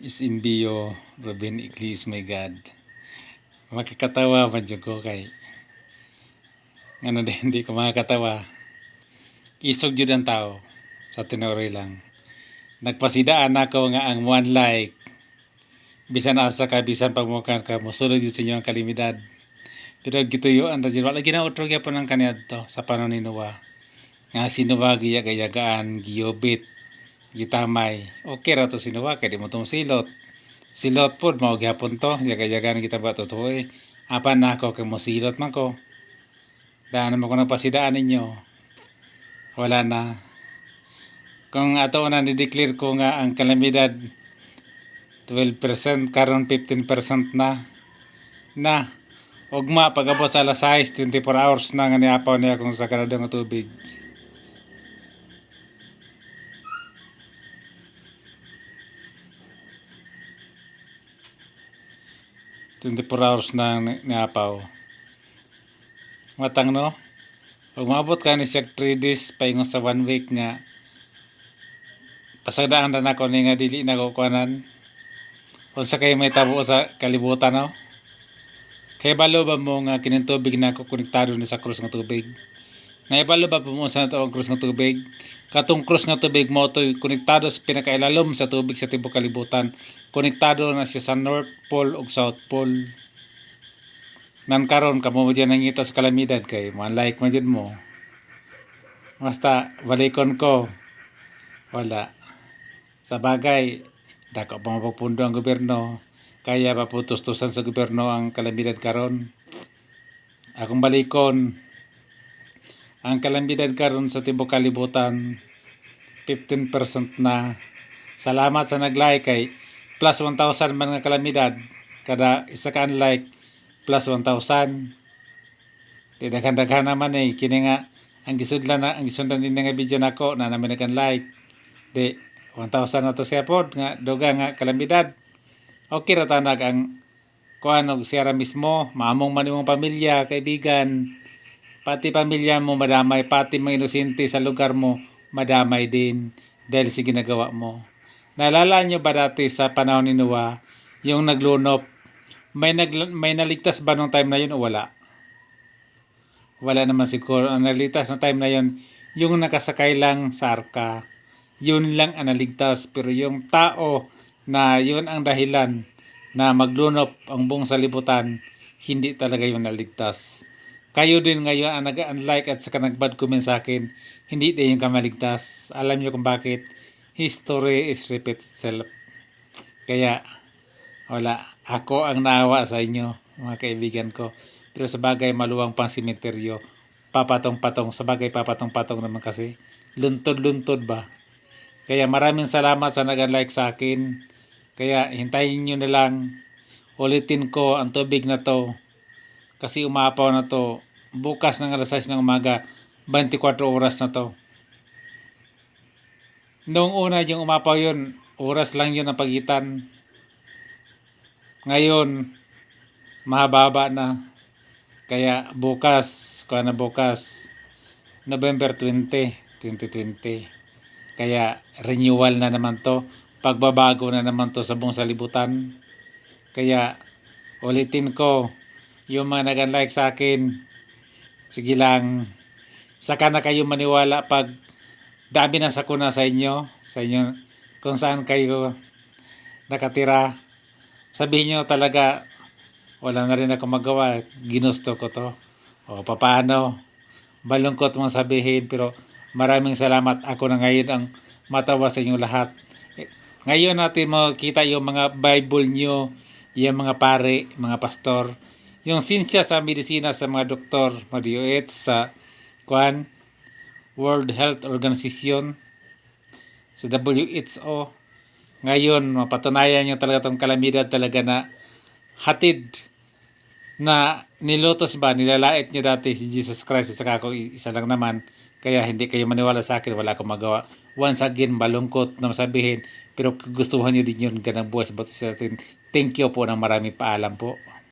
Is imbio Ruben Iclis, my God. Makakatawa man jud ko kay ngano din hindi ko makakatawa. Isog jud ang tao sa tinuoray lang. Nagpasidaan ako nga ang one like, bisan asa ka, bisan pagmukan ka, mosulod jud sa inyo ang kalimidad. Pero gituyuan ra jud, wala ginautro gyapon ang kaniadto sa panahon ni Noah. Nga si Noah giyagayagaan, giyubit, gitamay. Okay ra to si Noah kay di mo tong silot. Silot pod mao gyapon to, yagayagaan kita ba totoo eh. Apan nako kay mosilot man ko. Daan naman ko nagpasidaan ninyo. Wala na. Kung ato na ni-declare ko nga ang kalamidad 12% karon 15% na na ugma pag-abot sa alas 6, 24 hours na nga niapaw niya akong sagrado nga tubig. 24 hours na niapaw. Matang no? Pag maabot ka ni siya 3 days paingon sa 1 week nga pasagdaan ra nako ni nga dili na ko kuanan. Unsa kay may tabo sa kalibutan, no? Kay balo ba mo nga kining tubig na ako konektado ni sa krus nga tubig? Naibalo ba po mo sa to ang krus nga tubig? Katong krus nga tubig mo to konektado sa pinakailalom sa tubig sa tibuok kalibutan. Konektado na siya sa North Pole ug South Pole. Nan karon kamo mo diyan nangita sa kalamidad kay man like man jud mo. Basta balikon ko. Wala. Sa bagay, dako pa mapagpundo ang gobyerno. Kaya pa po tustusan sa gobyerno ang kalamidad karon. Akong balikon, ang kalamidad karon sa tibuok kalibutan 15% na. Salamat sa nag-like kay plus 1,000 man nga kalamidad kada isa ka like, plus 1,000. Di daghan-daghan naman eh kini nga ang gisudlan na ang gisundan din nga video nako na namin nag like, di 1,000 na to siya pod nga duga nga kalamidad. Okay ra tanag ang kuan og siya ra mismo maamong man imong pamilya, kaibigan, pati pamilya mo madamay, pati mga inosente sa lugar mo madamay din dahil sa ginagawa mo. Naalala nyo ba dati sa panahon ni Noah, yung naglunop, may naligtas ba nung time na yun o wala? Wala naman siguro. Ang naligtas na time na yun, yung nakasakay lang sa arka. Yun lang ang naligtas. Pero yung tao na yun ang dahilan na maglunop ang buong salibutan, hindi talaga yun naligtas. Kayo din ngayon ang nag-unlike at saka nag-bad comment sa akin, hindi din yung kamaligtas. Alam niyo kung bakit? History is repeat itself. Kaya, wala. Ako ang naawa sa inyo, mga kaibigan ko. Pero sa bagay, maluwang pang simenteryo. Papatong-patong. Sa bagay, papatong-patong naman kasi. Luntod-luntod ba? Kaya maraming salamat sa nag-like sa akin. Kaya hintayin nyo na lang. Ulitin ko ang tubig na to. Kasi umapaw na to. Bukas ng alas 6 ng umaga, 24 oras na to. Noong una yung umapaw yun, oras lang yun ang pagitan. Ngayon, mahaba na. Kaya bukas, kuha na bukas, November 20, 2020. Kaya renewal na naman to. Pagbabago na naman to sa buong salibutan. Kaya ulitin ko, yung mga nag-like sa akin, sige lang, saka na kayo maniwala pag dami ng sakuna sa inyo, kung saan kayo nakatira. Sabihin nyo talaga, wala na rin ako magawa, ginusto ko to. O, papaano? Malungkot mong sabihin, pero maraming salamat. Ako na ngayon ang matawa sa inyong lahat. Eh, ngayon natin makita yung mga Bible nyo, yung mga pare, mga pastor, yung sinsya sa medisina sa mga doktor, mga DOH, sa kuan, World Health Organization, sa WHO. Ngayon, mapatunayan nyo talaga itong kalamidad talaga na hatid na nilutos ba, nilalait nyo dati si Jesus Christ at saka ako, isa lang naman. Kaya hindi kayo maniwala sa akin, wala akong magawa. Once again, malungkot na sabihin, pero gustuhan nyo din yun, ganang buhay sa bato sa atin. Thank you po ng marami, paalam po.